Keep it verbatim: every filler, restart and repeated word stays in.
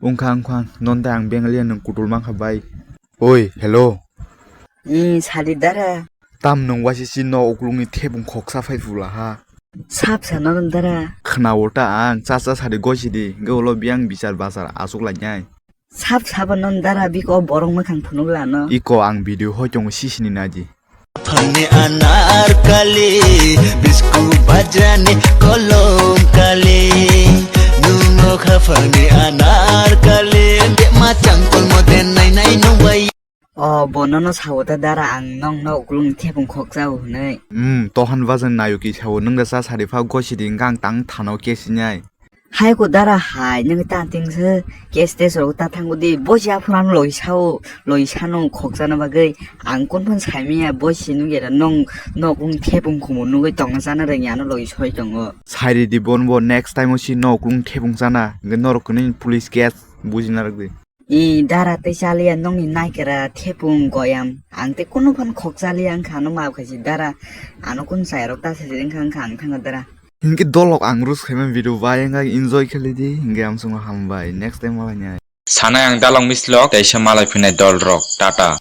Wngkha wngkha, non tei ang Bengali nwng kutul mankha bai. Oi, hello. Ih, sadi dara. Tam nwng waisi si no uklungni thebung khoksa phai phula ha. Sap sa non dara. Khna ulta ang cha cha sadi gosi di, ge ulo biang bichar bachar asuk lai nai. Sap sabo non dara biko borok mwkhang phunuk lano. Iko ang video hoi tongo sisini naji. Phangni anar kali, bisku bajrani kolom kali. Nungo kha phangni anar kali, de machang tolmo den nai nai nung bai. O bonono sawo ta dara ang nong no uklung thepung khokjao hwnwi. Hmm, tohan bajan nayoki sawo nung da cha sari pha gosi di, ang tang thano kesinai. Hai ko dara hai, nang ta tingse case test rok ta thango di, bosi aphuru ano loi sao, loi sano khokjana bagwi, ang kon phan saimiya, bosi nung era nong nok wng thepung khumu nugwi tongna chana rwngya ano loi soi tongo. Sairi di bon bo next time o si nok wng thepung chana, hwnkhe norok kwnwi police case bujina rwgwi. I dara tei chaliya nongni naikera thepung goyam, ang tei kunu phan khokchaliya wngkha ano maaf khaisi dara, ano kun chayarok ta sadi wngkha wngkha ang thango dara. Hinkhe dolok ang roast khaimani video bai wngkha enjoy khailai di, hinkhe amsongo hambai, next time malai nai. Sanai ang dalok mislok, teisa malai phinai dol rok, tata.